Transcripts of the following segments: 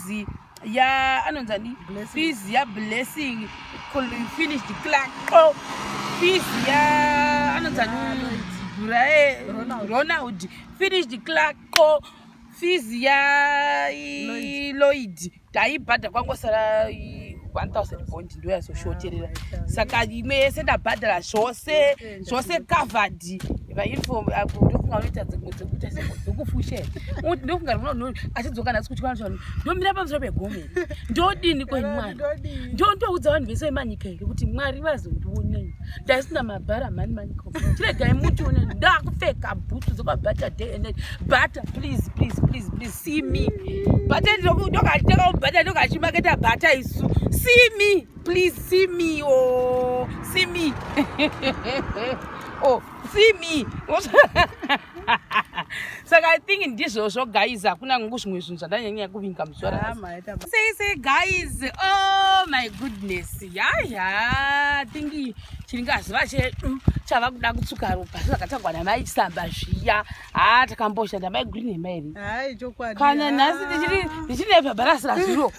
Fees ya anonzani, fees ya Blessing finished claco, fees ya anonzani Ronald finished claco, fees ya Lloyd taibhadha, kwangosara 1000 bond, ndo yazoshoterera. Saka imwe yese ndabhadhara zvose zvose, covered vauniform. Ndofunga unoita dzimwe dzekuita dzekufusha, ndofunga achidzoka nhasi kuti vanhu ndomira pamusoro pegomo, ndodini kwemwana? Ndondoudza vanhu vese vemanyika here kuti Mwari vazondiona ndasina mabhara mhani manyika? Chiregai mutione ndakupfeka bhutsu dzekwaBata day and night. Bata, please, please, please, please see me. Bata ndokateka, ndokachimaketa Bata isu. See me, please, see me. Oh, see me, oh, see me. Saka I think ndizvozvo, guys. Hakuna ngu zvimwe zvinhu zvandanyanya kuvinga musoro. Sei sei, guys? Oh my goodness, yaya, think chiringazuva chedu chava kuda kutsuka ropa zvakatangwa namai Chisamba zviya. Ha, takamboshanda mai guri nemairi. Kana nhasi ndichine bhabharasi razuro,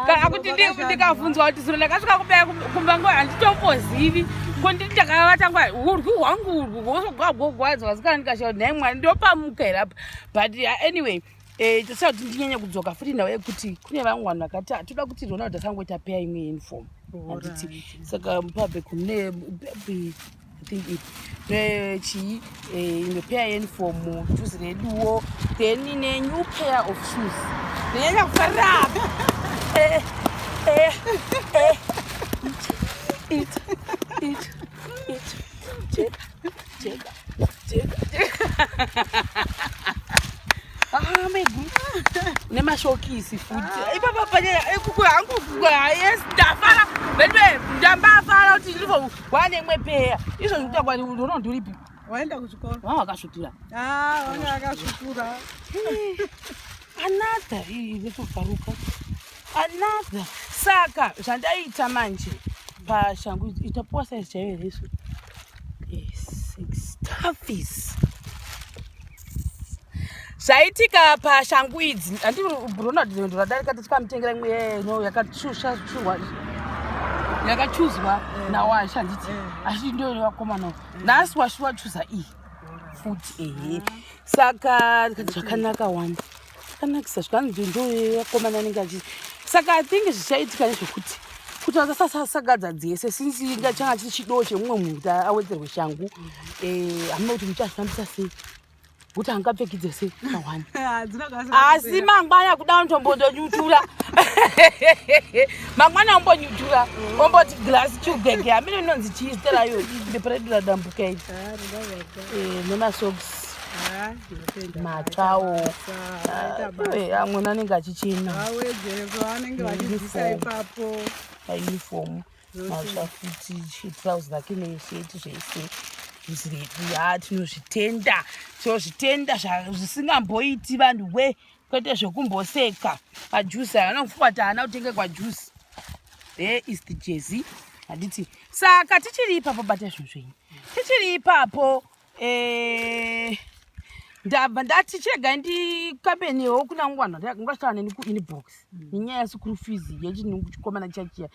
kana kuti ndikabvunzwa kuti zuro ndakasvika kubaya kumba nguva, handitombozivi ko nditi ndakavata nguva. Urwi hwangu urwu hwosogwagogwadzwa sikana, ndikashaa nhai Mwari, ndopamuka here apa? But anyway, tosea kuti ndinyanye kudzoka futi nhau yekuti kune vamwe vanhu vakati hatoda kuti Ronald asangoita peya imwe uniform, handiti? Saka mupublic mune, I think it chii, imwe pair yeuniform, juzi reduwo, then ne new pair of shoes. Ndanyanya kufarira apa. It it it, cheka cheka cheka cheka. Ah, maiguru nemashokisi futi ipapa panyaya hangu. Yes, ndafara bedwe, ndambafara kuti ndiripo wane imwe peya. Izvo zvikuta Ronald uripi? Waenda kuchikoro. Wa wakasvutura. Ah, wanga akasvutura. Another inotofaruka, another. Saka zvandaita manje pashangu, itapuwa size chaiyo here isu? Six tafis. Zvaitika pashangu idzi, handi Ronald rwendo radarika tichikamutengera imwe no yakachusha churwa, yakachuzwa nawasha, handiti? Asi ndo vakomana nhasi washi wachuza iyi futi, ehe. Saka ndikati zvakanaka, wani zvakanakisa, zvikanzi ndo vakomana anenge achi. Saka I think zvichaitika nezvekuti kuti vasasagadza dzese, since inga changa chiri chido chemumwe munhu kuti awedzerwe shangu. Hamuna kuti muchazvifambisa sei, kuti angapfekidze sei mawani. Asi mangwana kuda unotombondonyutura, mangwana umbonyutura, omboti glass chugege, hamene inonzi chii zita rayo, bepa redu radambuka iri. Nemasocks matsvawo, amweni anenge achichena. Vawedzere pavanenge vachidzisa ipapo. Pauniform matsva futi, trouser rake nesheti, zvese juzi redu. Ha, tinozvitenda, tinozvitenda zvisingamboiti vanhu we, kwete zvekumboseka. Majusi aya anofuka kuti haana kutenga kwajusi. There is the jersey, handiti? Saka tichiri ipapo, bata zvinhu zvenyu. Tichiri ipapo, ndabva ndati chiregai ndikambeniwo kuna ngwana ngasvitana neni kuinbox nenyaya yeschool fees yechinungu chikomana chachiya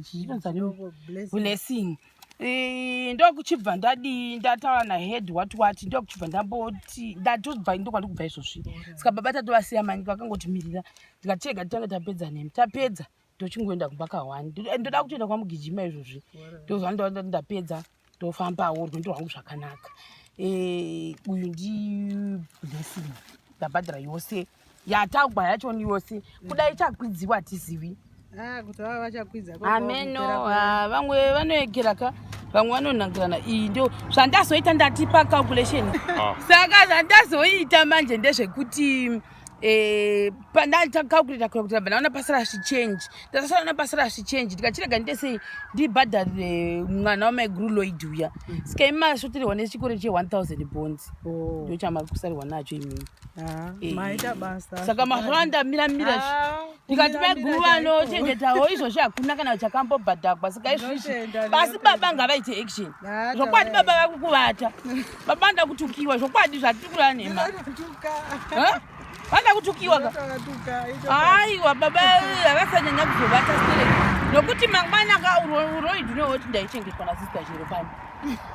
chinonzani Blessing. Ndokuchibva ndadii, ndataura nahead what what, ndokuchibva ndamboti ndatobva, ndokwandi kubva izvozvi. Saka baba tatovasiya manyika, vakangotimirira, ndikati chega titange tapedza nemi, tapedza tochingoenda kumba kahwani. Ndoda kutoenda kwamugijima izvozvi, ndozva ndapedza ndofambawo rwendo rwangu zvakanaka. Uyu ndi Blessing, ndabhadhara yose yatagwa yachoni yose, kudai ichakwidziwa hatizivi. Ah, kuti vava vachakwidza. Ameno. Ah, vamwe vanoekera ka, vamwe vanonangirana. Iyi ndo zvandazoita, ndatipa calculation. Saka zvandazoita manje ndezvekuti pandacalculata kuti ndaona pasara zvichange, ndasara pasara zvichange, ndikachirega ndesei ndibhadharire mwana wamaiguru Lloyd uya. Saka imi masvoterwa nechikoro che1000 bonds, ndo chamakusarirwa nacho imimi. Maita basa. Saka mazuva ndamira mira, ndikati maiguru vanochengetawo izvozvi, hakuna kana chakambobhadhagwa. Saka izvizvi Ndinotenda, basi baba ngavaite action. Zvokwadi baba vakukuvata, baba vanoda kutukiwa zvokwadi, zvatiri kureva nhema. Ndinotuka. Ha? Vanoda kutukiwa ka. Aiwa baba havasanyanya kuzovata stereki nokuti mangwana ka uroid unehoti ndaichengetwa nasister chero pano.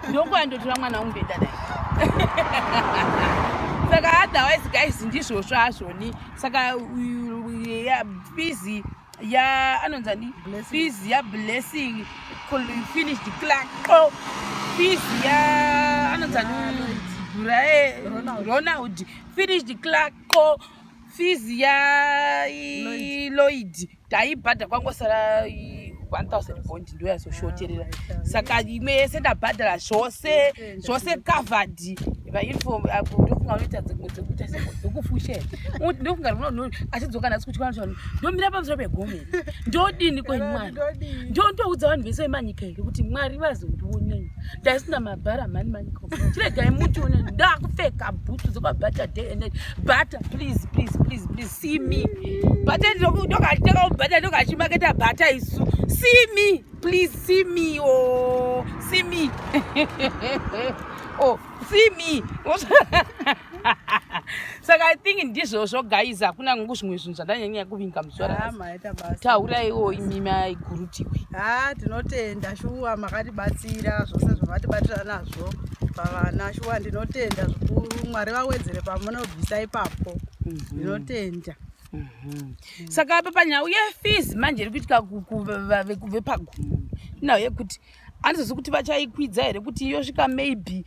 Ndonguva ndotora mwana wangu ndoenda naye. Saka otherwise guys ndizvozvo hazvoni. Saka fees ya anonzani fees ya Blessing finished clark oh, fees ya anonzani Ronald finished clark oh, fees ya Lloyd taibhadha kwangosara 1000 bond ndo yazoshoterera. Saka imwe yese ndabhadhara zvose zvose covered vauniform apo ndofunga unoita dzekuita dzekufusha here ndofunga achidzoka nhasi kutyana chano ndomira pamusoro pegomo here ndodini kwenyu Mwari ndondoudza vanhu vese vemanyika here kuti Mwari vazondionei ndaisina mabhara mhani manyika chiregai mutione ndakupfeka bhutsu dzekwabhata day and night bhata please please please please see me bhata ndokateka ndokachimaketa bhata isu see me please see me oh see me oh see me saka I think ndizvozvo guys hakuna ngu zvimwe zvinhu zvandanyanya kuvinga muzuva tauraiwo imi maigurutiwe. Ha, tinotenda shuwa makatibatsira zvose zvamatibatira nazvo pavana shuwa ndinotenda zvikuru. Mwari vawedzere pamunobvisa ipapo. Ndinotenda. Saka apa panyau yefees manje iri kuitika vepagumo inhau yekuti handizozi kuti vachaikwidza here kuti yosvika maybe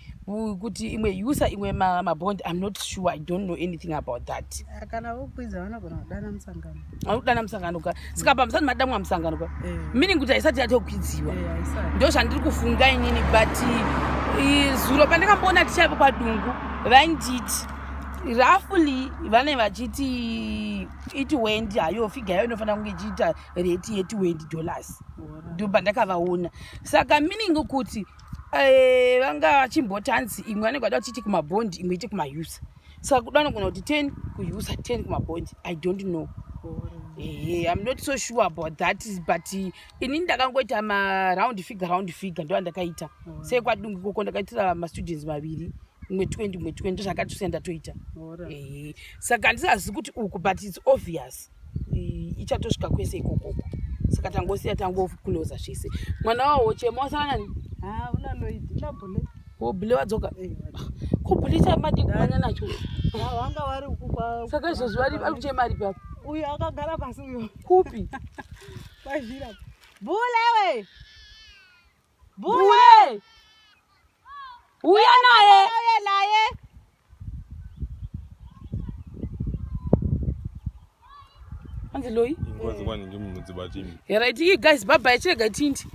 kuti imwe usa imwe mabond. I'm not sure, I don't know anything about that. Kana vokwidza vanogona kudana musangano. Vanokudana musangano ka. Saka pamusati madamwa musangano ka, meaning kuti haisati yatokwidziwa. Haisati. Ndo zvandiri kufunga inini, but zuro pandakamboona tichaipo padungu vainditi roughly vane vachiti i20 hayo figure yayo inofanira kunge ichiita rate ye$20 ndo pandakavaona. Saka meaning kuti vanga vachimboti hanzi imwe vanenge vada kuti iti kumabhondi, imwe ite kumayusa. Saka kuda vanogona kuti 10 kuyusa, 10 kumabhondi. I don't know. Ehe, I'm not so sure about that, but inini ndakangoita maround figure, round figure ndo andakaita. Sekwadungu ikoko ndakaitira mastudents maviri, imwe 20, imwe 20, ndozvakatosiya ndatoita. Ehe, saka handisazivi kuti uku, but it's obvious ichatosvika kwese ikokoko. Saka tangosiya tangoclosa zvese. Mwana wawo chema wasara nani? Ha, una Lloyd, una Bule. Bule wadzoka kubule chamadi kumanya nacho. Vanga vari uku kwa Saka izvozvi vari kuchema ari papi? Uyo akagara pasi uyo. Kupi? Pazhira. Bule we. Bule. Bule uya naye. Uye naye. Anzi loi. Ingozi kwanenge munhu dzibatimi. Right, guys, bye bye. Chirega tindi.